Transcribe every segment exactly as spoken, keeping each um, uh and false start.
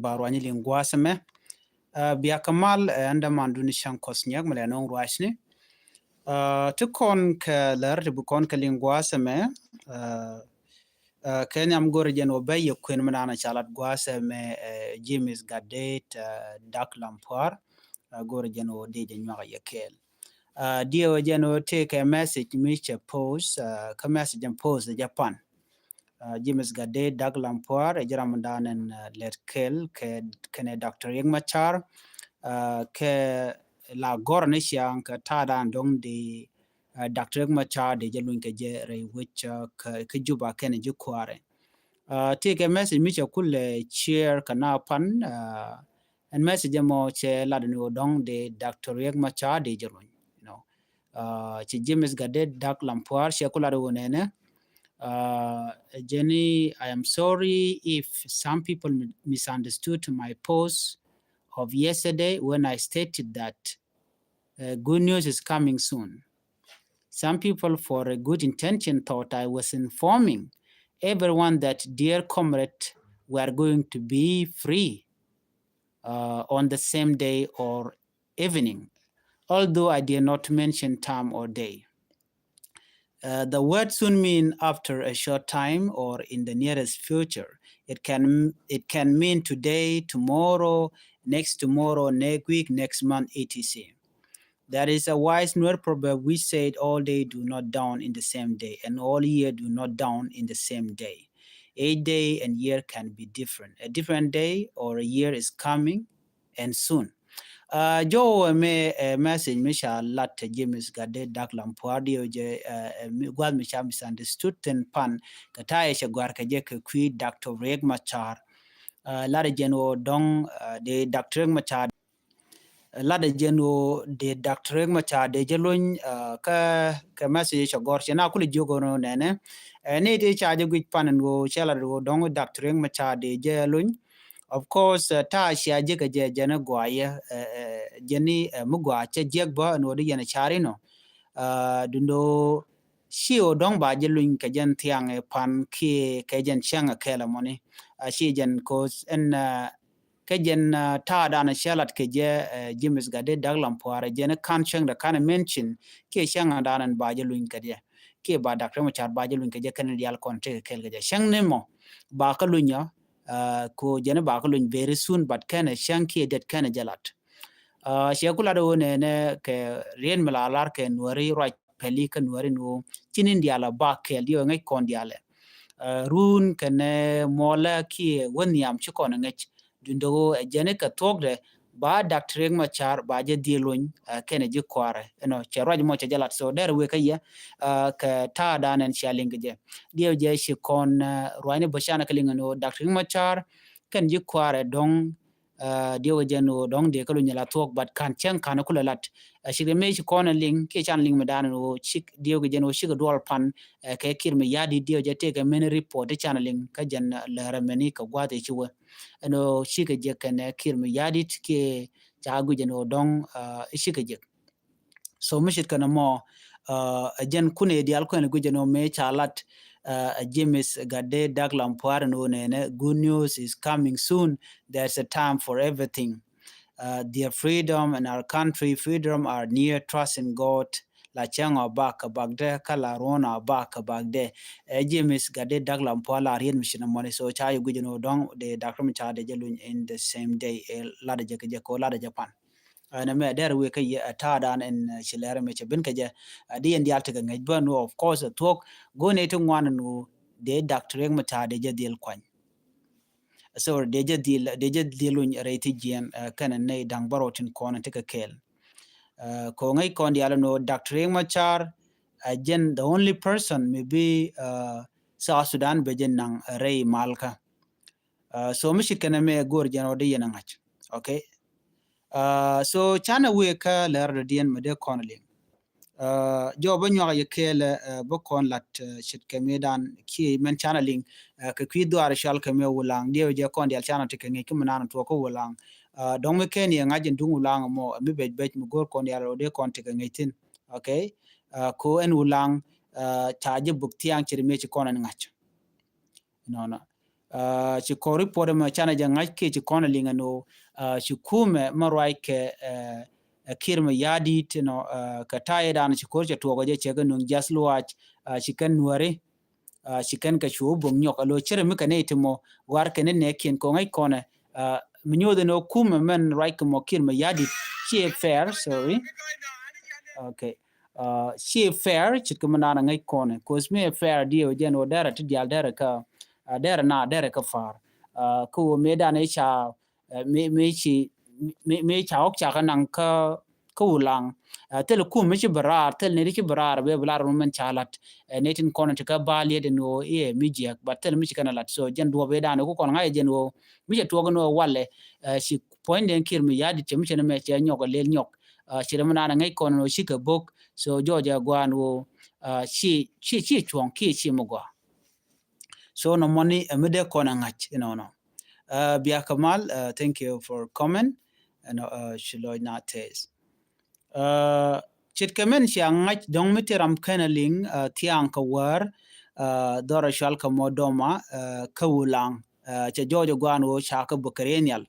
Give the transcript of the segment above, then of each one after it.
ba ruany liŋ gua̱a̱th ɛmɛ. Ɛ, bia kɛ mal, ɛ, ɛn däman duni cäŋ kɔs nyɛk mi lɛ nɔŋ ruacni. Ɛ, ti kɔn kɛ lär ti bi kɔn kɛ liŋ gua̱a̱th ɛmɛ. Ɛ, ɛ, kɛ nhiam go̱rɛ jɛn wä bɛ yɛ kuën mi naan ca lat gua̱a̱th ɛmɛ, ɛ, James Gatdet, ɛ, Dak Lampuar. Ɛ, go̱rɛ jɛn wä dee jɛ nyuak yɛ kɛɛl. Ɛ, diɛ wä jɛn wä tëë kɛ message mi cɛ post, ɛ, kä message jɛn post jɛ pan. Ɛ, James Gatdet Dak Lampuar, ɛ, jɛ ram dan ɛn, ɛ, lɛt kɛɛl kɛ, kɛnɛ Doctor Riek Machar, ɛ, kɛ la gɔr ni ciaŋ kɛ ta̱a̱ dan dɔŋ di, ɛ, Doctor Riek Machar di jɛ luny kɛ jɛ rɛy wec, ɛ, kɛ, kɛ Juba kɛnɛ ji̱ kua̱rɛ. Ɛ, tëë kɛ message mi cɛ kulɛ share kɛ na pan, ɛ, ɛn message mɔ cɛ lat ni wä dɔŋ di Doctor Riek Machar di jɛ luny, you know. Ɛ, ci James Gatdet Dak Lampuar cɛ kulɛ lat wä nɛnɛ. Ɛ, jɛni, I am sorry if some people mi-, misunderstood my post of yesterday when I stated that, uh, good news is coming soon. Some people, for a good intention, thought I was informing everyone that dear comrade were going to be free, uh, on the same day or evening, although I did not mention time or day. Uh, the word soon mean after a short time or in the nearest future. It can, it can mean today, tomorrow, next tomorrow, next week, next month, et cetera. There is a wise Nuer proverb which said, "All day do not dawn in the same day, and all year do not dawn in the same day." A day and year can be different. A different day or a year is coming and soon. Ɛ, jɔw ɛmɛ, ɛ, message mi ca lat ɛ James Gatdet Dak Lampuar diɛ wä jɛ, ɛ, ɛ, mi, gua̱th mi ca misunderstood thin pan kɛ ta̱a̱ yɛ cɛ gɔ̱a̱r kɛ jɛ kɛ kui̱ Doctor Riek Machar. Ɛ, lat ɛ jɛn wä dɔŋ, ɛ, di Doctor Riek Machar. Ɛ, lat ɛ jɛn wä di Doctor Riek Machar di jɛ luny, ɛ, kä kɛ message cɛ gɔ̱r cɛ na kulɛ jiök wä nɛnɛ. Ɛ, ni ti ca jɛ guic pan ɛn wä cɛ lat wä dɔŋ Doctor Riek Machar di jɛ luny. Of course, ɛ, ta̱a̱ cia jiäk ɛ jɛ jɛn ɛ gɔaa yɛ, ɛ, ɛ, jɛn ni, ɛ, mi gɔaa cɛ jiäk bä ɛn wä di yɛn ɛ car inɔ. Ɛ, dundo ci wä dɔ̱ŋ ba jɛ luny kɛ jɛn thiaŋ ɛ pan kiɛ kɛ jɛn cäŋ ɛ kɛɛl ɛmɔni. Ɛ, ci jɛn kos ɛn, ɛ, kɛ jɛn, ɛ, ta̱a̱ dan ɛ cɛ lat kɛ jɛ, ɛ, James Gatdet Dak Lampuar ɛ jɛn ɛ kan cäŋ dɛ kan ɛ mention kiɛ cäŋ dan ɛn ba jɛ luny kɛ jɛ. Kiɛ ba Doctor Riek Machar ba jɛ luny kɛ jɛ kɛn diaal kɔn tekɛ kɛɛl kɛ jɛ. Cäŋ ni mɔ ba kä luny ɔ, ɛ, ko jɛn ba kä luny very soon, but kɛn ɛ cäŋ kiɛ det kɛn ɛ jɛ lat. Ɛ, cɛ ku lat ɛ wä nɛnɛ kɛ rien mi la lar kɛ Nuäri ruac pɛli kä Nuäri ni wä. Ci ni diaal ɛ ba kɛɛl diɛ wä ŋäc kɔn diaal ɛ. Ɛ, run kɛnɛ mɔlɛ kiɛ wä nhiam ci kɔn ɛ ŋäc. Dundo ɛ jɛn kɛ thuɔkdɛ ba Doctor Riek Machar ba jɛ dhil luny, ɛ, kɛnɛ ji̱ kua̱rɛ. Ɛnɔ cɛ ruac mɔ cɛ jɛ lat so dɛr wek kä yɛ, ɛ, kɛ ta̱a̱ dan ɛn cia liŋ kɛ jɛ. Diɛ jɛ ci kɔn, ɛ, ruacni bä canɛ kɛ liŋ ɛn wä Doctor Riek Machar kɛn ji̱ kua̱rɛ dɔ̱ŋ, ɛ, diɛ wä jɛn wä dɔ̱ŋ diɛ kɛ luny la thuɔk, but kan cäŋ kan kulɛ lat. Ɛ, cik dɛ mëë ci kɔn ɛ liŋ kiɛ can liŋ mi dan ɛn wä cik diɛ wä jɛn wä cik duɔl pan, ɛ, kɛ Kiir Mayardit diɛ wä jɛ tëëkɛ mɛni report ti can liŋ kä jɛn, ɛ, lärɛ mɛni kɛ gua̱th ɛ ci wä. Ɛn ɣöö cikɛ jek kɛnɛ Kiir Mayardit kiɛ ca guic ɛn ɣöö dɔ̱ŋ, ɛ, cikɛ jek. So mi ce̱tkɛ nɔmɔ, ɛ, ɛ jɛn kunɛ diaal kuɛn guic ɛn ɣöö mëë ca lat, ɛ, ɛ James Gatdet Dak Lampuar ɛn ɣöö nɛnɛ, good news is coming soon. There's a time for everything. Ɛ, their freedom and our country freedom are near, trust in God. La cäŋ ɔ bak kɛ bakdɛ, kä la ruɔ̱n ɔ bak kɛ bakdɛ. Ɛ James Gatdet Dak Lampuar la riet mi ci nɔmɔni, so ca yɛ guic ɛn ɣöö dɔ̱ŋ dee Doctor Machar dee jɛ luny in the same day. Ɛ latdɛ jɛ kɛ jɛ kɛ ɣöö latdɛ jɛ pan. Ɛ nɛmɛ dɛr wek kä yɛ, ɛ ta̱a̱ dan ɛn, ɛ, ci lɛr mi cɛ ben kɛ jɛ. Ɛ di ɛn diaal tekɛ ŋäc bä ɛn ɣöö of course, ɛ thuɔ̱k go̱o̱n ɛ ti ŋuan ɛn ɣöö dee Doctor Riek Machar dee jɛ dhil kuany. Sorry, dee jɛ dhil, dee jɛ dhil luny rɛy ti jiɛn, ɛ, kɛnɛ nɛy da̱ŋ bärɔw tin kɔn ti kɛ kɛɛl. Ɛ, kɛ ɣöö ŋäc kɔn diaal ɛn ɣöö Doctor Riek Machar, ɛ, jɛn the only person mi bi, ɛ, South Sudan bɛ jɛ naŋ rɛy malkä. Ɛ, so mi ce̱tkɛ nɛmɛ go̱o̱r jɛn ɣöö dee yɛn a ŋa̱c. Okay. Ɛ, so canɛ wëë kä lɛr dɔ̱diɛn mi dee kɔn liŋ. Ɛ, jɔw bä nyuak yɛ kɛɛlɛ, ɛ, bä kɔn lat, ɛ, ce̱tkɛ mëëdan kiɛ mɛn canɛ liŋ, ɛ, kɛ kui̱ dhuaar cɔal kɛ mëë Wulaŋ, diɛw jɛ kɔn diaal canɛ tekɛ ŋi̱i̱c kä mi naan tuɔɔk kä Wulaŋ. Ɛ, dɔ̱ŋ mi ken yɛ ŋa̱c in duŋ Wulaŋ ɛmɔ, ɛ, mi bec bec mi go̱o̱r kɔn diaal ɛ wä dee kɔn tekɛ ŋi̱i̱c thi̱n. Okay. Ɛ, ko ɛn Wulaŋ, ɛ, ca jɛ buk thiaŋ ce̱t mëë ci kɔn ɛn ŋa̱c. Nɔnɔ. Ci kɔr report mɛ canɛ jɛ ŋa̱c kiɛ ci kɔn a liŋ ɛn ɣöö ci kumɛ mɛ ruac kɛ ɛ Kiir Mayardit, you know, kɛ ta̱yɛ dan ci ko̱r cɛ tuɔɔk jɛ cɛ kɛ nuŋ jath luaac ci kɛn nuääri. Ci kɛn kɛ cu bo̱k nyɔk a lo̱ cɛ rɛ mi kɛ nɛy ti mɔ war kɛ ni nɛɛkiɛn kɛ ŋäc kɔnɛ. Mi nyoth ɛn ɣöö kumɛ mɛn ruac kɛ mɔ Kiir Mayardit ci fair, sorry. Okay. Ci fair cit kɛ mi naan a ŋäc kɔnɛ, 'cause mi fair diɛ wä jɛn wä dɛrɛ ti dial dɛrɛ kä dɛrɛ na dɛrɛ kä far. Kä wä mi dan i̱ ca mi ci mi ca ɣɔk ca kä naŋ kä kä Ulaŋ. Thil kum mi ci bi raar, thil ni di ci bi raar bɛ bi lar mi mɛn ca lat. Ni tin kɔn ti kä bal yet ni wä iɛ mi jiɛk, but thil mi ci kɛn a lat. So jɛn duɔp idan ku kɔn ŋa̱c jɛn wä mi cɛ tuɔk ni wä walɛ. Ci puɔ̱ny den Kiir Mayardit cɛ mi cɛ ni mɛ cɛ nyɔk a lel nyɔk. Ci rɛ mi naan a ŋäc kɔn ni wä ci kɛ bo̱k. So jɔɔc a guan wä ci ci ci cuɔ̱ŋ kiɛ ci mi gua. So nɔ mɔni ɛ mi dee kɔn a ŋa̱c inɔnɔ. Bia kɛ mal, thank you for comment. Ɛnɔ ci lɔc na tɛth. Cit kɛ mɛn cia ŋa̱c dɔ̱ŋ mi ti ram kɛn a liŋ thiaŋ kɛ wäär dhɔr a cual kɛ mɔ dɔma kä Ulaŋ. Cɛ jɔɔc a guan wä ca kɛ bukɛ rɛy nhial.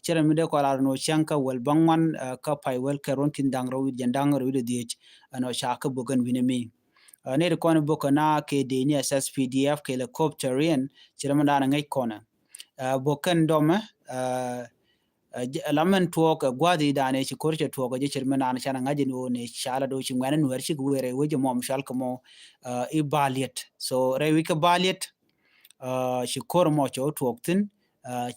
Cɛ rɛ mi dee kɔn lar nɔ cäŋ kä wäl bäŋuan kä pay wäl kɛ ruɔ̱n ki̱n da̱ŋ rɛw wi̱c jɛn da̱ŋ rɛw wi̱c dee dhiec. Ɛnɔ ca kɛ bukɛ ɛn wi̱n mi. Nɛy ti kɔn bukɛ na kɛ dee ni S S P D F kɛ helicopter in cɛ rɛ mi dan a ŋäc kɔnɛ. Bukɛ kɛn dɔmɛ. Ɛ la mɛn tuɔɔk ɛ gua̱a̱th i̱ da̱a̱n ɛ ci ko̱r cɛ tuɔɔk ɛ jɛ cir mɛn an canɛ ŋa̱c in ɣöö ni ca la do̱ ci ŋuɛ̈ni nuɛ̈r cik wëë rɛy wec ɛmɔ mi cual kɛ mɔ i̱ baliet. So rɛy wec kɛ baliet ci ko̱r ɛmɔ cɛ wä tuɔɔk thi̱n.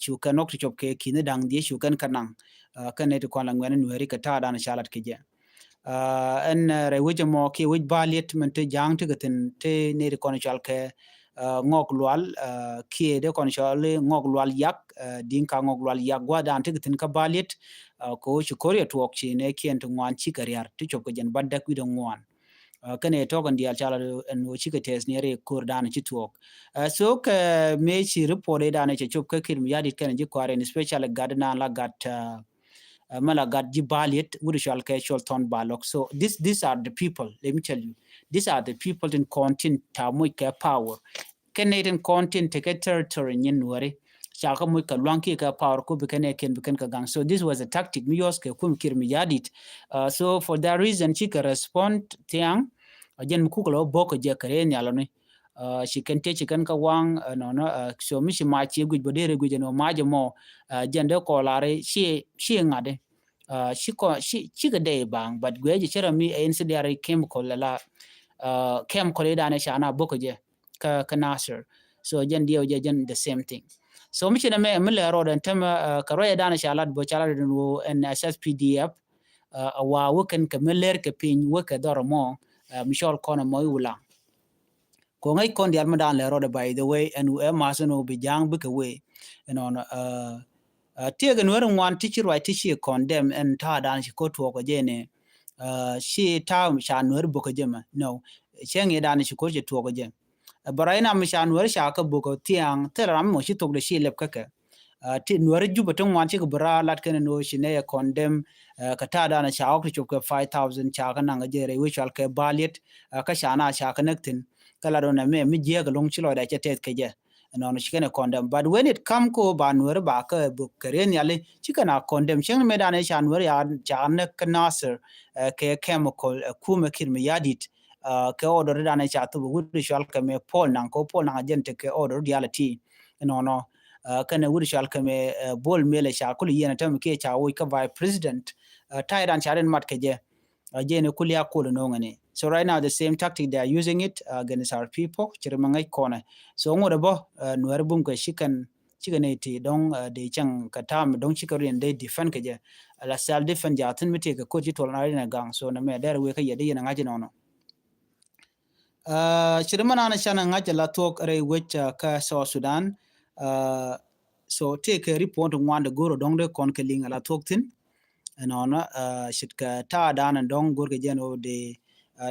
Cu kɛn ɣɔk ti cop kɛ ki̱ni da̱ŋ dhiec cu kɛn kä naŋ. Kɛn nɛy ti kɔn la ŋuɛ̈ni nuɛ̈ri kɛ ta̱a̱ da̱a̱n ca lat kɛ jɛ. Ɛn rɛy wec ɛmɔ kiɛ wec baliet mɛn ti ja̱a̱ŋ ti kɛ thi̱n ti nɛy ti kɔn cual kɛ Ŋɔk Lual kiɛ dee kɔn cɔl i̱ Ŋɔk Lual Yak, Diŋka Ŋɔk Lual Yak gua̱a̱th dan ti kɛ thi̱n kä baliet. Kɛ ɣöö ci ko̱r yɛ tuɔɔk ci nɛ kiɛn ti ŋuan ci kɛ riar ti cop kɛ jɛn bädäk wi̱cdɛ ŋuan. Kɛn ɛ tɔk ɛn diaal cal ɛn ɣöö ci kɛ tɛth ni rɛy ko̱r dan ci tuɔɔk. So kɛ mëë ci report ëë dan cɛ cop kä Kiir Mayardit kɛn ji̱ kua̱r in special gat dan la gat mɛ la gat ji̱ baliet wut cual kɛ cual thɔn balɔk. So this, these are the people, let me tell you, these are the people tin kɔn tin ta muc kɛ power. Kɛn nɛy tin kɔn tin tekɛ territory nyin nuɔri ca kä muc kɛ luaŋ kiɛ kɛ power ku bi kɛn ɛ kɛn bi kɛn kɛ gaŋ. So this was a tactic mi yɔs kɛ kum Kiir Mayardit. So for that reason ci kɛ respond thiaŋ. Jɛn mi kuk lɔ bok kɛ jɛ kɛ rɛy nhial ɔni. Ci kɛn tëë ci kɛn kä waŋ nɔnɔ. So mi ci mac ci guic bä dee rɛ guic ɛn ɔ mac ɛmɔ. Jɛn dee kɔɔl arɛ ci ci ŋa̱t. Ci kɔ ci ci kɛ dee baŋ, but guic cɛ rɛ mi ɛ incendiary chemical la chemical i̱ danɛ ca na bok kɛ jɛ kä kä Nasir. So jɛn diɛw jɛ jɛn the same thing. So mi ci nɛ mɛ mi lɛ rɔɔd ɛn tämɛ kɛ rɔy ɛ danɛ ca lat bok ca lat ɛn woo ɛn S S P D F. A wa wä kɛn kɛ mi lɛr kɛ piny wä kɛ dhɔr mɔ mi cɔl kɔn mɔ i̱ Ulaŋ. Kɔ ŋäc kɔn dial mi dan lɛ rɔɔdɛ, by the way, ɛn ɛ ma̱th ɛn ɔ bi ja̱a̱ŋ bikɛ wee. Ɛnɔnɔ tiɛɛk ɛn weri ŋuan ti ci ruac ti ci condemn ɛn ta̱a̱ dan ci ko̱r tuɔɔk ɛ jɛ ni. Ci ta̱a̱ ca nuɛri bok ɛ jɛ mɛ no cɛ ŋi̱i̱ dan ci ko̱r cɛ tuɔɔk ɛ jɛ. Bɛ ruac nam ca nuɛri ca kä bok ɛ thiaŋ thil ram mɔ ci thok de ci lɛp kä kɛ. Ti nuɛri Jubɛ ti ŋuan cikɛ bi raar lat kɛn ni ɣöö ci nɛ yɛ condemn. Kɛ ta̱a̱ danɛ ca ɣɔk ti cop kɛ five thousand ca kɛ naŋ kɛ jɛ rɛy wec cual kɛ baliet. Kä ca na ca kɛ näk thi̱n. Kä lat ɣöö nɛ mɛ mi jiääk ɛlɔ̱ŋ ci lɔcda cɛ tɛth kɛ jɛ. Ɛnɔnɔ ci kɛn ɛ condemn, but when it come kä ɣöö ba nuɛri ba kɛ bök kɛ rɛy nhiali ci kɛn a condemn. Cieŋ ni mëë danɛ ca nuɛri ca näk kä Nasir kɛ chemical ɛ kumɛ Kiir Mayardit. Kɛ order danɛ ca thop wut cual kɛ mɛ Paul Nang kɛ Paul Nang a jɛn tekɛ order diaal a ti. Ɛnɔnɔ kɛnɛ wut cual kɛ mɛ Bol Mel ca kul yiɛn a tɛm kiɛ ca woc kä vice president. Ta̱yɛ dan ca rin mat kɛ jɛ. Jɛn kul ya kul noŋɛ ni. So right now the same tactic they are using it against our people. Ci ri mɛ ŋäc kɔnɛ. So ŋot ɛ bä nuɛri bum kɛ ci kɛn cikɛ nɛy ti dɔ̱ŋ dee cäŋ kɛ ta̱a̱ mi dɔ̱ŋ cikɛ riɛn dee defend kɛ jɛ. La self defend jathin mi tëëkɛ ko̱r ci tuɔl na riɛn ɛ gaŋ. So nɛ mɛ dɛr wee kä yɛ dee yɛn ɛ ŋa̱c inɔnɔ. Ci ri mɛ nan canɛ ŋa̱c la thuɔ̱k rɛy wec kä South Sudan. So tëëkɛ report ŋuan de go̱r ɔ dɔ̱ŋ de kɔn kɛ liŋ la thuɔ̱k thi̱n. Ɛnɔnɔ ce̱tkɛ ta̱a̱ da̱a̱n ɛn dɔ̱ŋ go̱rkɛ jɛn ɣöö dee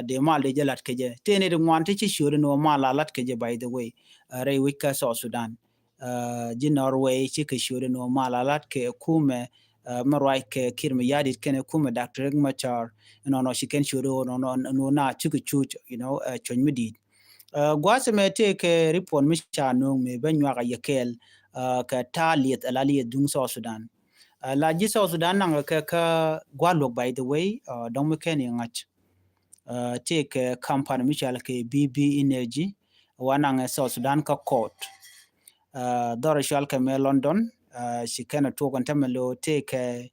dee mal dee jɛ la̱t kɛ jɛ. Tëë ni ti ŋuan ti ci ciööt ɛn ɣöö mal la la̱t kɛ jɛ, by the way. Rɛy wec kä South Sudan ji̱ Norway cikɛ ciööt ɛn ɣöö mal la la̱t kɛ kumɛ mɛ ruac kɛ Kiir Mayardit kɛnɛ kumɛ Doctor Riek Machar. Ɛnɔnɔ ci kɛn ciööt ɛn ɣöö nɔnɔ ɛn ɣöö na cikɛ cuc, you know, cuc mi di̱i̱t. Ɛ, gua̱a̱th ɛmɛ tëë kɛ report mi ca nööŋ mi bä nyuak a yɛ kɛɛl, ɛ, kɛ ta̱a̱ liɛth ala liɛth duŋ South Sudan. Ɛ, la ji̱ South Sudan naŋ kɛ kä gua̱a̱th luɔk, by the way, ɛ, dɔ̱ŋ mi kɛn i̱ ŋa̱c. Ɛ, tëë kɛ company mi cɔal kɛ B B Energy, wa naŋ ɛ South Sudan kä court. Ɛ, dhɔr cɔal kɛ mɛ London, ɛ, ci kɛn ɛ tuɔk ɛn tämɛ lo tëë kɛ,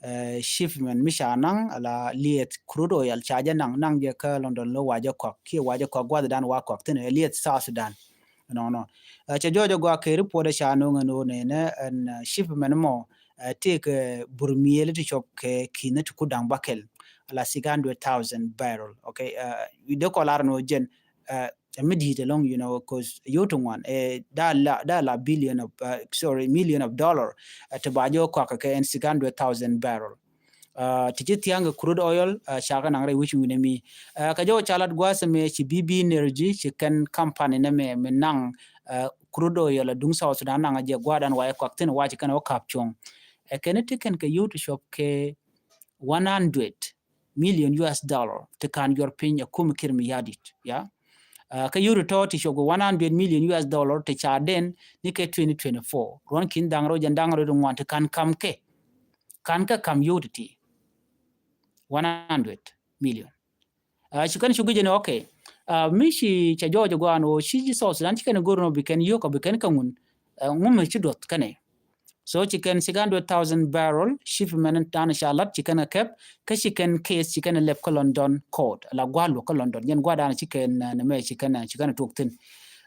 ɛ, shipment mi ca naŋ, ala liɛth crude oil ca jɛ naŋ, naŋ jɛ kä London lo wa jɛ kɔak, kiɛ wa jɛ kɔak gua̱thdan wa kɔak thi̱n ɛ liɛth South Sudan. Nɔnɔ. Ɛ, cɛ jɔɔc ɛ gɔaa kɛ report ɛ ca no̱o̱ŋ ɛn ɣöö nɛnɛ ɛn, ɛ, shipment mɔ, ɛ, tëë kɛ burmiël ti cɔp kɛ ki̱n ti ku da̱ŋ bäkɛl, ala six hundred thousand barrel. Okay, ɛ, dee kɔ lar ɛn ɣöö jɛn, ɛ, ɛ mi di̱i̱t ɛlɔ̱ŋ, you know, 'cause yio̱w ti ŋuan, ɛ, da la, da la billion of, ɛ, sorry, million of dollar, ɛ, ti ba jɛ kɔak kɛ ɛn six hundred thousand barrel. Ɛ, ti ci thia̱a̱ŋ kɛ crude oil, ɛ, ca kɛ naŋ rɛy wi̱c wi̱nɛ mi. Ɛ, kɛ jɔw ca lat gua̱a̱th ɛmɛ ci B B Energy ci kɛn company nɛmɛ mi naŋ, ɛ, crude oil ɛ duŋ South Sudan naŋ a jɛ gua̱a̱dan wa jɛ kɔak thi̱n wa ci kɛn ɛ wä ka̱p cuɔ̱ŋ. Ɛ kɛn ti kɛn kɛ yio̱w ti cɔp kɛ one hundred million U S dollar ti ka̱n juɔr piny ɛ kum Kiir Mayardit, ya. Ɛ, kä yio̱w ti tɔ̱ ti cɔp kɛ one hundred million U S dollar ti ca den ni kɛ twenty twenty-four. Ruɔ̱n ki̱n da̱ŋ rɛw jɛn da̱ŋ rɛw ti ŋuan ti ka̱n ka̱m kɛ. Ka̱n kɛ ka̱m yio̱w ti ti. One hundred million. Ɛ, ci kɛn cu gui̱c ɛn, okay. Ɛ, mi ci ca jɔɔc ɛ gua̱a̱n ɣöö ci ji̱ South Sudan ci kɛn go̱r nɔ bi kɛn yio̱k ɔ bi kɛn kä ŋun. Ɛ, ŋu mi ci duɔth kɛn ɛ. So ci kɛn six hundred thousand barrel shipment dan ca lat ci kɛn ɛ kɛp, kä ci kɛn case ci kɛn ɛ lɛp kä London court, la gua̱a̱ luɔk kä London. Jɛn gua̱a̱ dan ci kɛn, ɛ, nɛmɛ ci kɛn, ci kɛn ɛ tuɔk thi̱n.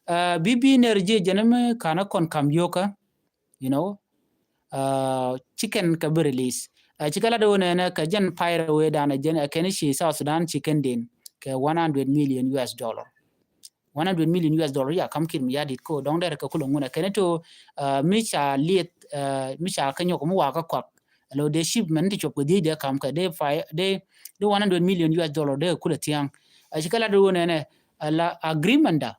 Ɛ, B B Energy jɛn mi ka̱n ɛ kɔn ka̱m yio̱k kä, you know, ɛ, ci kɛn kɛ bi release. Ɛ, ci kɛ lat ɣöö nɛnɛ kɛ jɛn pay rɛw ëë danɛ jɛn ɛ kɛn ci South Sudan ci kɛn den kɛ one hundred million U S dollar. One hundred million U S dollar ya ka̱m Kiir Mayardit ko dɔ̱ŋ derɛ kɛ kulɛ ŋun ɛ kɛn to, ɛ, mi ca lieth, ɛ, mi ca kɛ nyɔk mi wakä kɔak. Lo dee shipment ti cop kɛ dhiec dee ka̱m kɛ dee pay, dee, dee one hundred million U S dollar dee kulɛ thia̱a̱ŋ. Ɛ, ci kɛ lat ɣöö nɛnɛ, ɛ, la agreement da.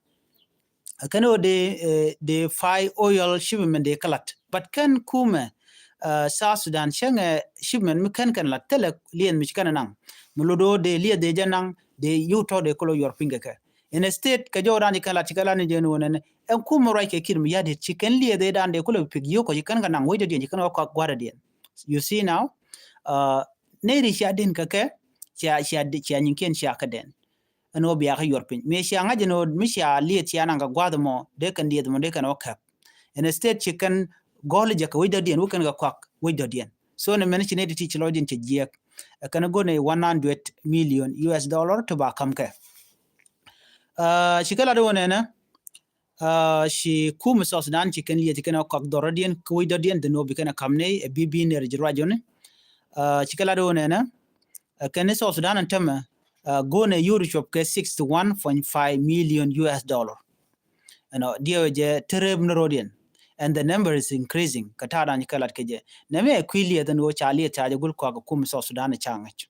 Kɛn ɣöö dee, ɛ, dee pay oil shipment dee kä lat. But kɛn kumɛ, ɛ, South Sudan cäŋɛ shipment mi kɛn kɛn lat thilɛ liɛth mi ci kɛn ɛ naŋ. Mi lot ɣöö dee liɛth dee jɛ naŋ, dee yio̱w tɔ̱ dee kolo yuɔr piny kɛ kɛ. Instead kɛ jɔw dan ci kɛn lat ci kɛn lat ni jɛ ni ɣöö nɛnɛ. Ɛn kumɛ ruac kɛ Kiir Mayardit ci kɛn liɛth dee dan dee kolo pik yio̱w kɔ ci kɛn kɛ naŋ wecdɔ̱diɛn ci kɛn kɛ kɔak gua̱dɔ̱diɛn. You see now? Ɛ, nɛy ri cia den kɛ kɛ, cia, cia, cia nyinkiɛn cia kɛ den. Ɛn ɣöö bia kä yuɔr piny. Mi cia ŋa̱c ɛn ɣöö mi cia lieth cia naŋ kɛ gua̱a̱th ɛmɔ, dee kɛn lieth ɛmɔ, dee kɛn ɣä kɛp. Instead ci kɛn gɔ̱l jɛ kɛ wecdɔ̱diɛn, wä kɛn kɛ kɔak wecdɔ̱diɛn. So nɛ mɛn ci nɛy ti ti ci lɔcdiɛn cɛ jiɛk. Ɛ kɛn go̱n ɛ one hundred million U S dollar ti ba ka̱m kɛ. Ɛ, ci kɛ lat ɣöö nɛnɛ, ɛ, ci kumɛ South Sudan ci kɛn lieth ci kɛn ɣä kɔak dhɔrɔdiɛn, kɛ wecdɔ̱diɛn, dhin ɣöö bi kɛn ɛ ka̱m nɛy, ɛ, B B Energy ruac ɣöni. Ɛ, ci kɛ lat ɣöö nɛnɛ, ɛ, kɛn South Sudan ɛn tämɛ, ɛ, go̱n ɛ yio̱w ti cop kɛ sixty one point five million U S dollar. Ɛnɔ, diɛw jɛ te rep ni ro̱diɛn. And the number is increasing. Kɛ ta̱a̱ dan ci kɛ lat kɛ jɛ. Nɛmɛ ɛ kui̱ lieth ɛn ɣöö ca lieth ca jɛ gul kɔak ɛ kumɛ South Sudan ɛ ca ŋäc.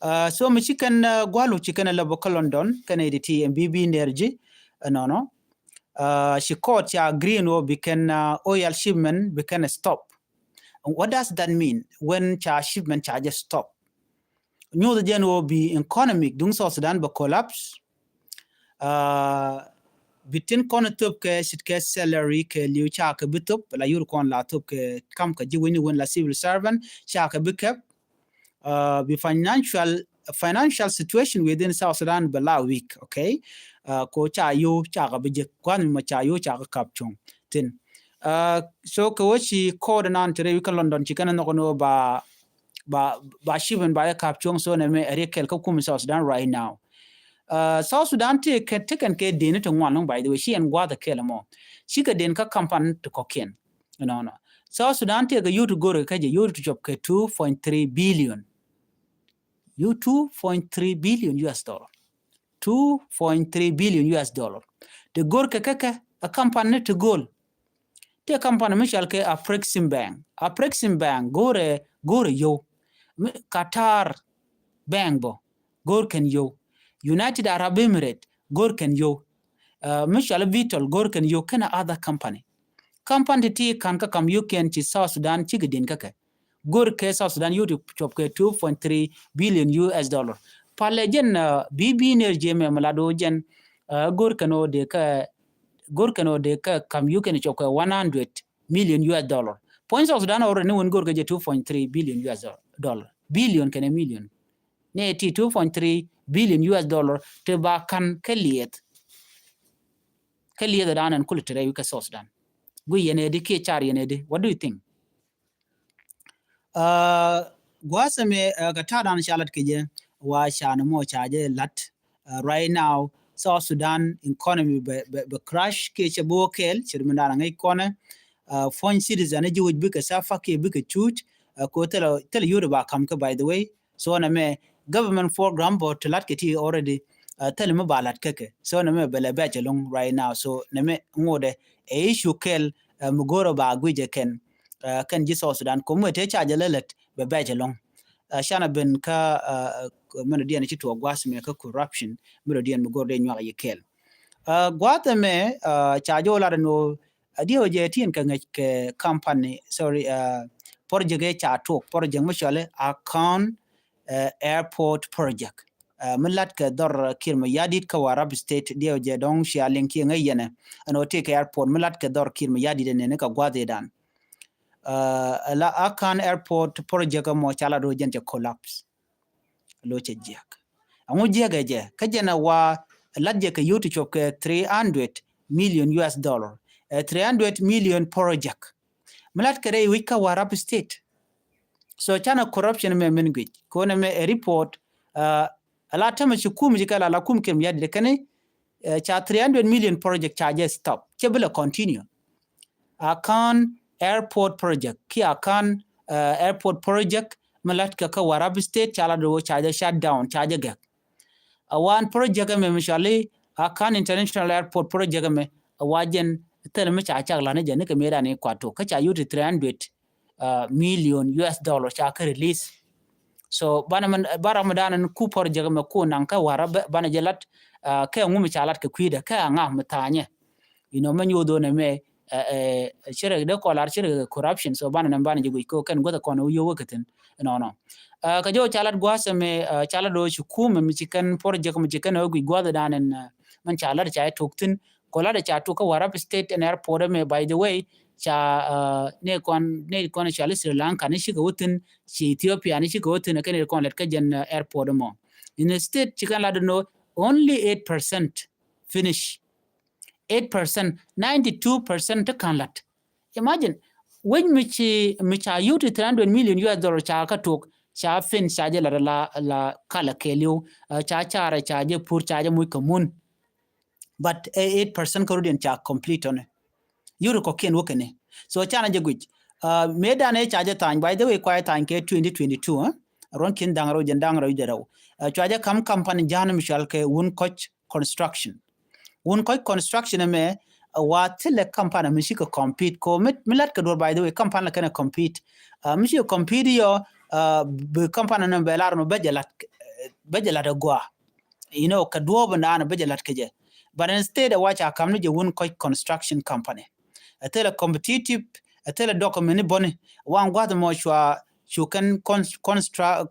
Ɛ, so mi ci kɛn, ɛ, gua̱lu ci kɛn ɛ lɛp kä London, kɛn ɛ di ti ɛn B B Energy, ɛ, nɔnɔ. Ɛ, ci court ca agree ɛn ɣöö bi kɛn, ɛ, oil shipment bi kɛn ɛ stop. What does that mean when ca shipment ca jɛ stop? Nyuuth jɛn ɣöö bi economic duŋ South Sudan bɛ collapse. Ɛ, bi tin kɔn thop kɛ cit kɛ salary kɛ liw ca kɛ bi thop, la yur kɔn la thop kɛ kam kɛ ji̱ wini wen la civil servant ca kɛ bi kɛp. Ɛ, bi financial, financial situation within South Sudan bɛ la weak, okay? Ɛ, ko ca yio̱w ca kɛ bi jek, gua̱n mi mɔ ca yio̱w ca kɛ kap cuŋ thin. Ɛ, so kɛ wä ci court nan te rɛy wi̱i̱ kä London ci kɛn ɛ nhɔk ni wä ba, ba, ba shipment ba jɛ kap cuŋ, so nɛ mɛ ɛ riɛk kɛl kä kumɛ South Sudan right now. Ɛ, South Sudan ti kɛ, ti kɛn kɛ den ti ŋuan lɔŋ, by the way, ci ɛn gua̱a̱th ɛ kɛl mɔ. Ci kɛ den kä kampan ti kɔkiɛn. Nɔnɔ. South Sudan ti kɛ yio̱w ti go̱r kɛ jɛ, yio̱w ti cop kɛ two point three billion. Yio̱w two point three billion U S dollar. Two point three billion U S dollar. Ti go̱r kɛ kɛ kɛ, ɛ kampan ni ti go̱l. Ti kampan mi cɔal kɛ Afrexim Bank. Afrexim Bank go̱rɛ, go̱rɛ yio̱w. Mi, Qatar Bank bɔ go̱r kɛn yio̱w. United Arab Emirates go̱r kɛn yio̱w. Ɛ, mi cɔal Vitol go̱r kɛn yio̱w kɛnɛ other company. Company ti ti ka̱n kä kam yio̱w kɛn ci South Sudan cikɛ den kä kɛ. Go̱r kɛ South Sudan yio̱w ti cop kɛ two point three billion U S dollar. Palɛ jɛn, ɛ, B B Energy mɛ mi la do̱ jɛn Go̱r kɛn ɔ dee kɛ go̱r kɛn ɔ dee kɛ kam yuk kɛn cɔp kɛ one hundred million U S dollar. Puɔ̱ny South Sudan already ni wun go̱r kɛ jɛ two point three billion U S dollar. Billion kɛnɛ million. Ni ti two point three billion U S dollar ti ba kan kɛ liɛth. Kɛ liɛth dan ɛn kul ti rɛy wi̱c kɛ South Sudan. Gui yɛn ɛ di kiɛ car yɛn ɛ di. What do you think? Gua̱a̱th ɛmɛ kɛ ta̱a̱ dan ca lat kɛ jɛ wa ca ni mɔ ca jɛ lat. Right now South Sudan economy bɛ bɛ crash kiɛ cɛ bi wä kɛɛl cɛ ri mi dan ŋäc kɔnɛ. Foreign citizen ji̱ wi̱c bikɛ suffer kiɛ bikɛ cuc. Ko thilɛ thilɛ yuri ba kam kɛ, by the way. So nɛ mɛ government program bɔ ti lat kɛ ti already. Thilɛ mi ba lat kɛ kɛ so nɛ mɛ bɛ lɛ bɛ cɛ loŋ right now. So nɛ mɛ ŋodɛ ɛ issue kɛɛl mi go̱rɛ ba guic ɛ kɛn. Kɛn ji̱ South Sudan ko mi tëë ca jɛ lɛ lät bɛ bɛc ɛlɔ̱ŋ. Canɛ ben kä mɛn dɔ̱diɛn ci tuɔɔk gua̱a̱th mɛ kä corruption mɛn dɔ̱diɛn mi go̱r dee nyuak yi kɛɛl. Gua̱a̱th ɛmɛ ca jɛ wä lat ɛn ɣöö a diɛ wä jɛ tin kɛ ŋäc kɛ company, sorry, project ɛ ca tuɔɔk, project mi cɔali Akan airport project. Mi lat kɛ dhɔr Kiir Mayardit kä Warrap State diɛ wä jɛ dɔ̱ŋ cia liŋ kiɛ ŋäc yɛnɛ ɛn ɣöö tëë kɛ airport mi lat kɛ dhɔr Kiir Mayardit ɛnɛni kɛ gua̱a̱th ëëdan. Ala Akan airport project mɔ ca lat ɣöö jɛn cɛ collapse. Lo cɛ jiɛk. Ɛŋu jiɛk ɛ jɛ kä jɛn ɛ wa lat jɛ kɛ yio̱w ti cuɔp kɛ three hundred million U S dollar. Ɛ three hundred million project mi lat kɛ rɛy wi̱c kä Warrap State. So canɛ corruption mɛ min guic ko nɛ mɛ ɛ report. Ala tämɛ ci kum ci kɛ la la kum Kiir Mayardit kɛn ca three hundred million project ca jɛ stop cɛ bi lɛ continue. Akan airport project ki Akan airport project mi lat kɛ kä Warrap State ca la do ca jɛ shut down ca jɛ gɛk. A wan project ɛmɛ mi cɔali Akan International Airport project ɛmɛ a wa jɛn thil mi ca cak lan jɛ ni kɛ mëëdan i̱ kuat tok kä ca yut three hundred million U S dollar ca kä release. So banɛ mi bara mi danɛ ku project ɛmɛ ku naŋ kä Warrap banɛ jɛ lat. Kɛ ŋu mi ca lat kɛ kui̱dɛ kɛ aŋa mi tha̱a̱nyɛ. Inɔ mɛ nyoth ɣöö nɛmɛ cirɛ dee kɔn lar cirɛ corruption. So banɛ nɛm banɛ jɛ guic ko kɛn guäth kɔn ɣöö yio̱w wä kɛ thi̱n. Nɔnɔ kɛ jɔw ca lat gua̱a̱th ɛmɛ ca lat ɣöö ci kumɛ mi ci kɛn project mi ci kɛn ɣöö guic gua̱a̱th dan ɛn mɛn ca lat ca tok thi̱n. Ko lat ca tok kä Warrap State ɛn airport ɛmɛ, by the way, ca ni kɔn ni kɔn ca li Sri Lanka ni cikɛ wä thi̱n, ci Ethiopia ni cikɛ wä thi̱n kɛn kɔn lat kä jɛn airport ɛmɔ. In the state ci kɛn lat ɛn ɣöö only eight percent finish. Eight percent, ninety two percent ti ka̱n la̱t. Imagine, wec mi ci mi ca yio̱w ti three hundred million U S dollar ca kä tok ca fin ca jɛ la̱t la la kalɛ kɛɛliw. Ca carɛ ca jɛ pur ca jɛ muc kɛ mun. But eight percent kä rut yɛn ca complete ɔnɛ. Yuri kɔ kiɛn wä kɛnɛ. So canɛ jɛ guic. Mëë danɛ ca jɛ tha̱a̱ny, by the way, kuay tha̱a̱ny kɛ twenty twenty two. Ruɔ̱n ki̱n da̱ŋ rɛw jɛn da̱ŋ rɛw jɛ rɛw. Cua jɛ ka̱m company ja̱a̱n mi cual kɛ Wun Kɔc Construction. Wun Kɔc Construction ɛmɛ wa thilɛ company mi cikɛ compete ko mi lat kɛ duɔr, by the way, company la kɛnɛ compete. Mi cikɛ compete yɔ bi company nɛ bɛ lar nɔ bɛ jɛ lat bɛ jɛ lat ɛ gɔaa. You know, kɛ duɔɔp in daanɛ bä jɛ lat kɛ jɛ. But instead ɛ wa ca kam ni jɛ Wun Kɔc Construction Company. Ɛ thilɛ competitive, ɛ thilɛ document ni bäni. Wan gua̱th mɔ cua cu kɛn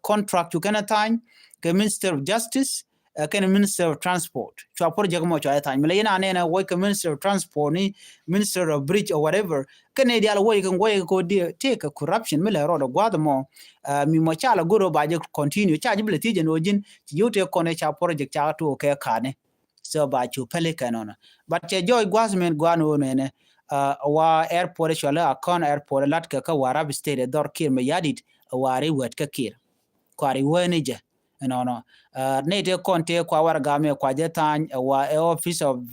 contract cu kɛn ɛ tha̱a̱ny kɛ Minister of Justice kɛn Minister of Transport. Cua project mɔ cua ɛ tha̱a̱ny mi lɛ yin anɛnɛ wä kɛ Minister of Transport ni Minister of Bridge or whatever. Kɛn ni dial wä kɛ wä kɛ ko di tëë kɛ corruption mi lɛ rɔɔdɛ gua̱th mɔ. Mi mɔ ca lɛ go̱r ba jɛ continue ca jɛ bi lɛ thiec jɛ ni wä ji̱n ci yio̱w tëë kɔn ɛ ca project ca tuɔɔk kɛ ka̱n ni. So ba cu pɛli kɛ nɔnɔ. But cɛ jɔɔc gua̱th min gua̱n wä nɛnɛ wa airport cuali Akɔn airport lat kɛ kä Warrap State ɛ dhɔr Kiir mɛ yadit. Wari wet kä Kiir kuari wä ni jɛ. Nɔnɔ ni tëë kɔn tëë kua warɛga mɛ kua jɛ tha̱a̱ny wa ɛ office of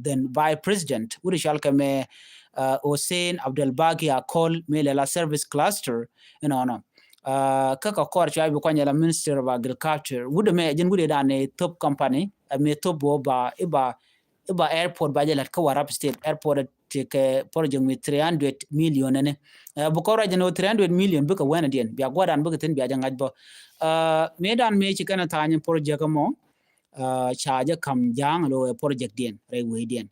then vice president wut cual kɛ mɛ Hussein Abdel Bagi Akol mi lɛ la service cluster. Nɔnɔ kä kɛ kɔr cua bi kuany la Minister of Agriculture wut mɛ jin wut dan ni thop company mi thop wä ba iba iba airport ba jɛ lat kä Warrap State airport. Ti kɛ project mi three hundred million ni. Bi kɔr jɛ ni three hundred million bikɛ wɛn diɛn bia guadan bikɛ thin bia jɛ ŋa̱c bä. Mi dan mi ci kɛn tha̱a̱ny project mɔ ca jɛ kam ja̱a̱ŋ lo project diɛn rɛy wee diɛn.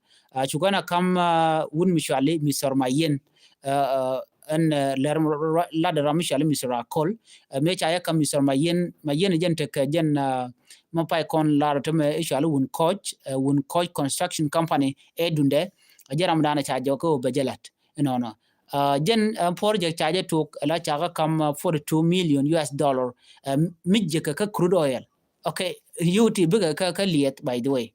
Cu kɛn kam wun mi cuali mi sɔr ma yen. Ɛn lɛr ladɛ ram mi cuali mi sɔr Akol. Mi ca jɛ kam mi sɔr ma yen ma yen jɛn tekɛ jɛn mɛ pay kɔn lar tɛ mɛ i̱ cuali Wun Kɔc, ɛ, Wun Kɔc Construction Company ɛ dundɛ. A jɛ ram danɛ ca jɔk kä wä bɛ jɛ lat. Inɔnɔ. Ɛ, jɛn, ɛ, project ca jɛ tok la ca kä kam, ɛ, forty two million U S dollar, ɛ, mi jɛ kä kä crude oil. Okay, yio̱w ti bikɛ kä, kä liɛth, by the way.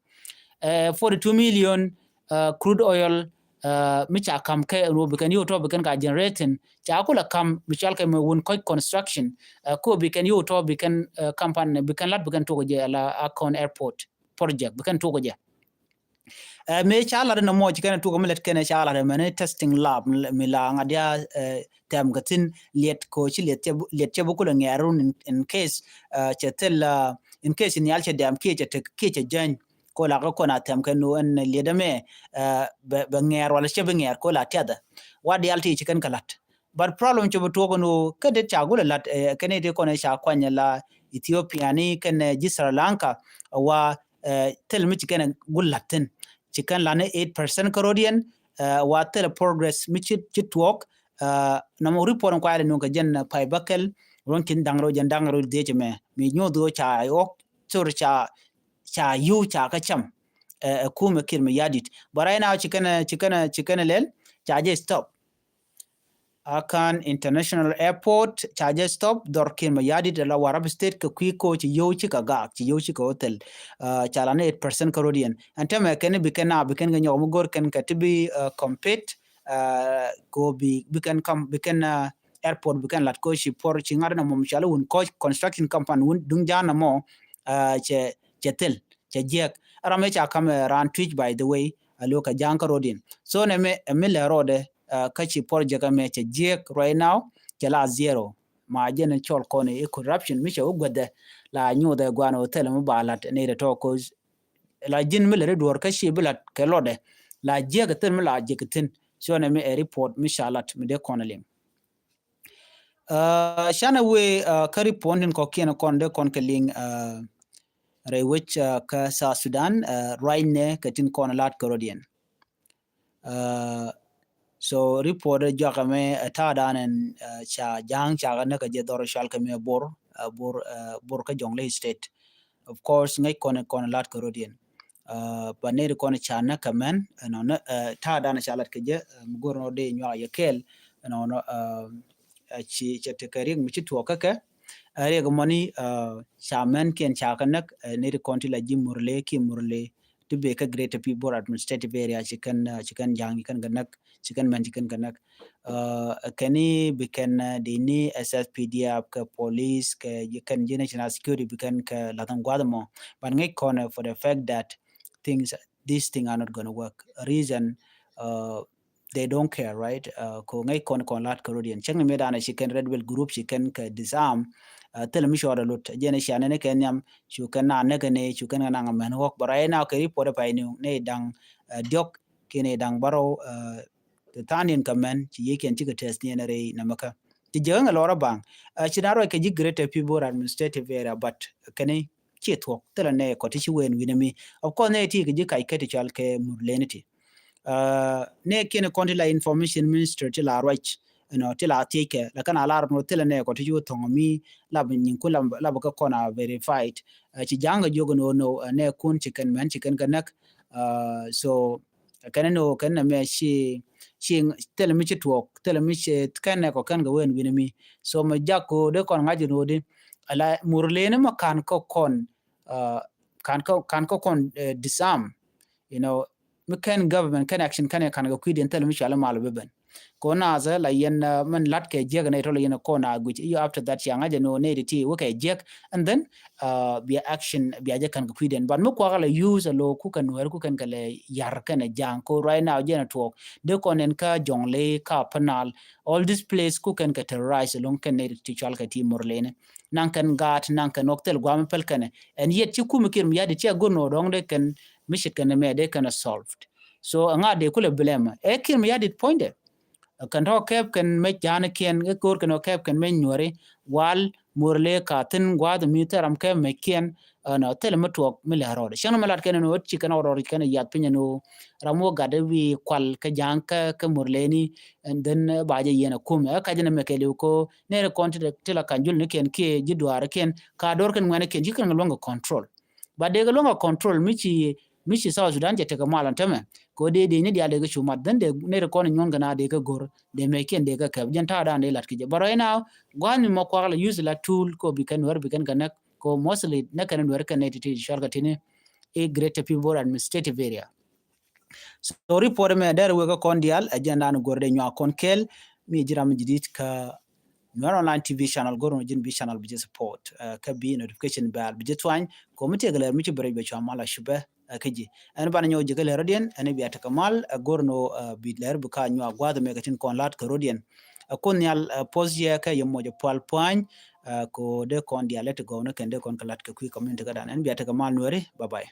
Ɛ, forty two million, ɛ, crude oil, ɛ, mi ca kam kɛ ɛn wä bikɛn yio̱w tɔ bikɛn ka generating. Ca kulɛ kam mi cual kɛ mi Wun Kɔc Construction. Ɛ, ko bikɛn yio̱w tɔ bikɛn, ɛ, company bikɛn lat bikɛn tuɔk jɛ la Akon Airport project bikɛn tuɔk jɛ. Ɛ, mëë ca lat inɔ mɔ ci kɛn tuɔk mi lät kɛn ca lat mɛn testing lab mi la ŋa̱t ya, ɛ, tɛm kɛ thi̱n liɛt ko ci liɛt cɛ bu, liɛt cɛ bu kulɛ ŋɛɛr run in, in case, ɛ, cɛ thil, ɛ, in case in yal cɛ dɛm kiɛ cɛ tek kiɛ cɛ jäny. Ko la kä kɔn a tɛm kɛ nu ɛn liɛt ɛmɛ, ɛ, bɛ, bɛ ŋɛɛr wala cɛ bi ŋɛɛr ko la tiathɛ. Wa dial ti ci kɛn kɛ lat. But problem cɛ bi tuɔk nu kä det ca gulɛ lat, ɛ, kɛn iti kɔn ca kuany la Ethiopia ni kɛn, ɛ, ji̱ Sri Lanka, wa, ɛ, thil mi ci kɛn gul lat thin. Ci kɛn lan ni eight percent kä rodiɛn, ɛ, wa thil progress mi ci, ci tuɔk, ɛ, nɔmɔ report in kuayɛ lɛ nuŋ kɛ jɛn, ɛ, pay bäkɛl, ruɔn kin daŋ rɔ jɛn daŋ rɔ dhiec mɛ. Mi nyoth ɣöö ca ɣɔk, thor ca, ca yio̱w ca kä cam, ɛ, ɛ, kumɛ Kiir Mayardit. But right now ci kɛn, ci kɛn, ci kɛn lɛl, ca jɛ stop. Akan International Airport ca jɛ stop, dhɔr Kiir Mayardit la Warrap State kɛ kui̱ ko ci yio̱w ci kɛ gaak, ci yio̱w ci kɛ hotel. Ɛ, ca lan ni eight percent kä rodiɛn. Ɛn tämɛ kɛn bikɛn na, bikɛn kɛ nyɔk mi go̱r kɛn kɛ ti bi, ɛ, compete, ɛ, ko bi, bikɛn kam, bikɛn, ɛ, airport bikɛn lat ko ci por ci ŋa̱t na mɔ mi cuali Wun Kɔc Construction Company wun duŋ ja̱a̱n na mɔ, ɛ, cɛ, cɛ thil, cɛ jiɛk. Ram ɛ ca kam, ɛ, raan Twic, by the way, a lo kɛ ja̱a̱n kä rodiɛn. So nɛ mɛ, ɛ, mi lɛ rɔɔdɛ, ɛ, kä ci project ɛmɛ cɛ jiɛk right now, cɛ la zero. Ma jɛn cɔl kɔn i̱ corruption mi cɛ wä guädɛ la nyuuthɛ guan hotel mi ba lat ni rɛ tɔ ko la ji̱n mi lɛ ri duɔr kä ci bi lat kɛ lɔtdɛ la jiɛk thil mi la jiɛk thi̱n. So nɛ mi ɛ report mi ca lat mi dee kɔn liŋ. Ɛ, canɛ wee, ɛ, kä report tin kɔkiɛn kɔn dee kɔn kɛ liŋ, ɛ, rɛy wec, ɛ, kä South Sudan, ɛ, ruacnɛ kɛ tin kɔn lat kä rodiɛn. Ɛ, so report ɛ juakɛ mɛ, ɛ, ta̱a̱ dan ɛn, ɛ, ca ja̱a̱ŋ ca kɛ näk kɛ jɛ dhɔr cual kɛ mɛ Bor, ɛ, Bor, ɛ, Bor kä Jonglei State. Of course ŋäc kɔn kɔn lat kä rodiɛn. Ɛ, ba neri kɔn ca näk kɛ mɛn, ɛ, nɔ, ɛ, ta̱a̱ dan ca lat kɛ jɛ, ɛ, mi go̱r nɔ dee nyuak yɛ kɛɛl, ɛ, nɔ, ɛ, ɛ, ci cɛ tekɛ riɛk mi ci tuɔɔk kä kɛ, ɛ, riɛk mɔni, ɛ, ca mɛn kiɛn ca kɛ näk, ɛ, neri kɔn ti la ji̱ Murle ki Murle ti be kä Greater Pibor Administrative Area ci kɛn, ɛ, ci kɛn ja̱a̱ŋ ci kɛn kɛ näk, ci kɛn mɛn ci kɛn kɛ näk. Ɛ, kɛn i̱ bi kɛn, ɛ, di ni S S P D F kɛ police kɛ kɛn ji̱ national security bi kɛn kɛ latham gua̱th mɔ. But ŋäc kɔn, ɛ, for the fact that things, this thing are not gonna work. Reason, ɛ, they don't care, right? Ɛ, ko ŋäc kɔn kɔn lat kä rodiɛn. Cäŋ ni mëë danɛ ci kɛn Red Belt Group ci kɛn kɛ disarm. Ɛ, thil mi cuɔt a lut. Jɛn i̱ cia nɛn i̱ kɛ nhiam cu kɛn na näk ni cu kɛn kɛ naŋ mɛn ɣɔk. But right now kɛ report i̱ pay ni ni daŋ, ɛ, diɔk kiɛ ni daŋ bärɔw, ɛ, ti tha̱a̱ŋ niɛn kɛ mɛn ci yiëëkiɛn cikɛ tɛth niɛn rɛy nɛmɛ kä. Ti jiäk ŋɛ lɔrä baŋ. Ɛ, ci na ruac kɛ ji̱ Greater Pibor Administrative Area, but kɛn i̱ ci thuɔ̱k thilɛ nɛ kɔ ti ci wen wi̱nɛ mi. Of course nɛ ti kɛ ji̱ kac kä ti cual kɛ Murleni ti. Ɛ, nɛ kiɛn kɔn ti la information minister ti la ruac, you know, ti la thiec kɛ la kɛn a lar nɔ thilɛ nɛ kɔ ti ci wä thɔŋ mi lab nyinkun lab, lab kä kɔn a verified. Ɛ, ci ja̱a̱ŋ kɛ jiök nɔ nɔ, ɛ, nɛ kun ci kɛn mɛn ci kɛn kɛ näk. Ɛ, so kɛn ni nɔ kɛn ni mɛ ci, ci thilɛ mi ci tuɔɔk, thilɛ mi ci kɛn nɛ kɔ kɛn kɛ wen wi̱nɛ mi. So mɛ jak ko dee kɔn ŋa̱c nɔ di ala Murleni mɛ kan kɔ kɔn, ɛ, kan kɔ, kan kɔ kɔn, ɛ, disarm, you know, mi kɛn government kɛn action kɛn kɛ kan kɛ kui̱diɛn thilɛ mi cuali mal bi ben. Ko nathɛ la yɛn, ɛ, min lat kɛ jiäk nɛ tɔl yɛn kɔn a guic. Iyo after that cia ŋa̱c ɛn ɣöö nɛ ti ti wä kɛ jiäk, and then, ɛ, bia action bia jɛ kan kɛ kui̱diɛn. But mi kuakä la use a lo ku kɛn wɛr ku kɛn kɛ lɛ yar kɛn ɛ ja̱a̱ŋ. Ko right now jɛn a tuɔɔk dee kɔn ɛn ka Jonglei ka Upper Nile, all this place ku kɛn kɛ terrorize ɛlɔ̱ŋ kɛn nɛ ti cual kɛ ti Murleni. Naŋ kɛn gaat, naŋ kɛn ɣɔk thil guam päl kɛnɛ. And yet ci kumɛ Kiir Mayardit ci a go̱r nɔ dɔ̱ŋ dee kɛn mi ce̱tkɛ nɛmɛ dee kɛn a solved. So ɛŋa dee kulɛ blame? Ɛ Kiir Mayardit puɔ̱nydɛ. Kɛn tɔ̱ kɛp kɛn mec ja̱a̱nikiɛn, ɛ ko̱r kɛn ɔ kɛp kɛn mec Nuäri, wal Murle ka thi̱n gua̱a̱th mi thil ram kɛp meckiɛn, ɛn ɔ thilɛ mi tuɔɔk mi lɛ rɔɔdɛ. Cäŋ ni mi lat kɛn ɛn ɣöö ci kɛn ɣɔr rɔɔdɛ kɛn ɛ yath piny ɛn ɣöö ram wä gat ɛ wi̱i̱ kual kä ja̱a̱ŋ kä, kä Murleni, and then, ɛ, ba jɛ yɛn ɛ kumɛ. Ɛ kac ɛn ɛmɛ kɛɛliw ko nɛɛri kɔn ti, ti la ka̱ny julnikiɛn kiɛ ji̱ duaarikiɛn ka do̱rkɛn ŋuɛnikiɛn ci kɛn kɛ luäŋ kɛ control. But dee kɛ luäŋ a control mi ci, mi ci South Sudan cɛ tekɛ mal ɛn tämɛ. Kɛ ɣöö dee dee ni diaal dee kɛ cu mat dhän dee nɛy ti kɔn in nyuɔ̱n kɛ na dee kɛ go̱r dee mɛckiɛn dee kɛ kɛp. Jɛn ta̱a̱ dan dee lat kɛ jɛ. But right now gua̱a̱th mi mɔ kuak la use la tool kɛ ɣöö bi kɛn Nuɛr bi kɛn kɛ näk kɛ ɣöö mostly näk kɛn Nuɛr kɛn nɛy ti ti cual kɛ tini i̱ Greater Pibor Administrative Area. So report mɛ dɛr wek kä kɔn diaal ɛ jɛn dan go̱r dee nyuak kɔn kɛl mi ji̱ ram ji̱ di̱t kä Nuɛr Online T V channel go̱r nɔ ji̱n bi channel bi ji̱ support. Kä bi notification bell bi ji̱ tuany kɛ mi tiɛk lɛr mi ci bɛ rɛc bɛ cua mal a cupɛ kä ji̱. Ɛn banɛ nyɔk ji̱ kä lɛr rɔ̱diɛn ɛn bia tekɛ mal ɛ go̱r nɔ bi lɛr bi ka nyuak gua̱a̱th mɛ kɛ tin kɔn la̱t kɛ rɔ̱diɛn. Ɛ kun nhial post yɛ kɛ yɛ mɔc ɛ pual puany kɛ dee kɔn diaal lɛ ti gɔw ni kɛn dee kɔn kɛ la̱t kɛ kui̱ community kä dan ɛn bia tekɛ mal Nuɛri. Bye bye.